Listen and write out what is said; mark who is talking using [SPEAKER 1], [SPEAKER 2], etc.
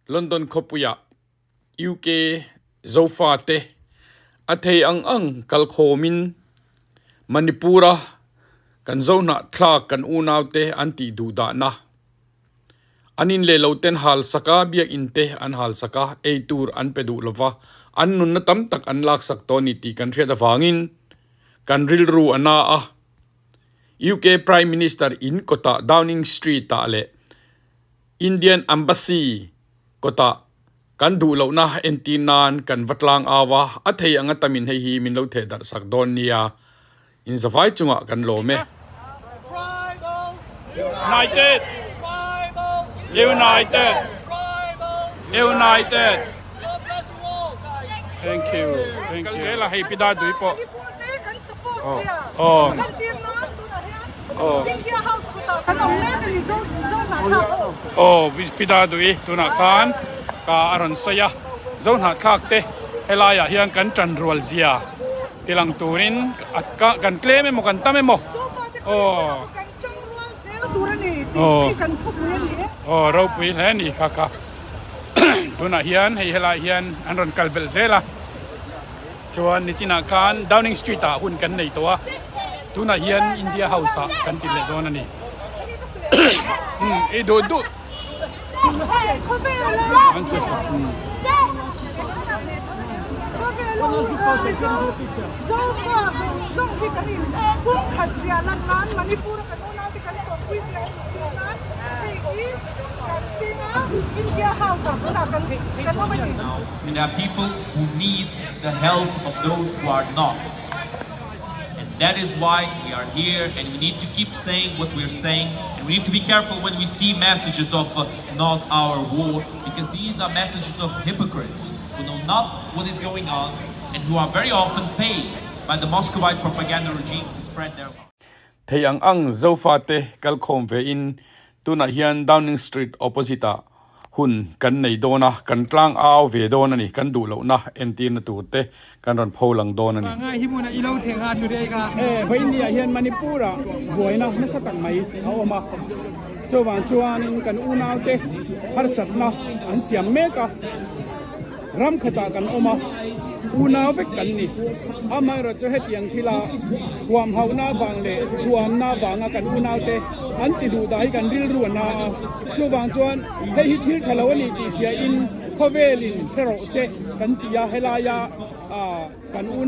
[SPEAKER 1] London khawpuia UK Zofate a thei ang ang kalkhawmin Manipur-a kan Zohnahthlak kan unaute an tih duh dahna an in leh lo ten hal sak a, biakinn te an hal sak a, ei tur an pe duh lova, an nunna tam tak an laksak tawh a ni tih kan hriat avangin kan rilru a na a. UK Prime Minister in kawtah Downing Street ah leh Indian Embassy kawtah kan duh lohna entir nan kan va tlang au a, a thei anga tamin hei hi min lo theh darh sak dawn nia, inzavai chungah kan lawm e. United! United! United! Thank you. Thank you. Kal hei pida dui pawh. Oh. Oh. Oh, pida dui tunah khan ka a rawn sawi a. Zo hnahthlak te helaiah hian kan tan rual zia tilang turin kan tlem emaw kan tam emaw. Oh. Oh. Oh, ropui hle ni kha kha. Tunah hian hei helaiah hian an rawn kal belh zel a. Chuan nichinah khan Downing Street ah hun kan nei tawh a, tunah hian India House ah kan ti leh dawn a ni. Umm ei duh duh. An sawi sak. Umm.
[SPEAKER 2] And there are people who need the help of those who are not. And that is why we are here and we need to keep saying what we're saying. And we need to be careful when we see messages of uh, not our war, because these are messages of hypocrites who know not what is going on and who are very often paid by the Muscovite propaganda regime to spread their
[SPEAKER 1] Thei ang ang Zofate kalkhawm ve in tunah hian Downing Street opposite ah hun kan nei dawn a, kan tlang au ve dawn a ni, kan duh lohna entirna tur te kan rawn pho lang dawn a ni. Vawinia hian Manipur-ah buaina nasa tak mai a awm a, chuvang chuanin kan unaute harsatna an siam mek a. Ram khatah kan awm a, unau vek kan ni. Amaherawhchu hetiang thila huamhauhna avang leh thuamna avanga kan unaute an ti duh dah hi kan rilru a na a. Chuvang chuan hei hi thil tha lo a ni tih hriain khawvelin hre rawh se kan ti a, helaia kan unau.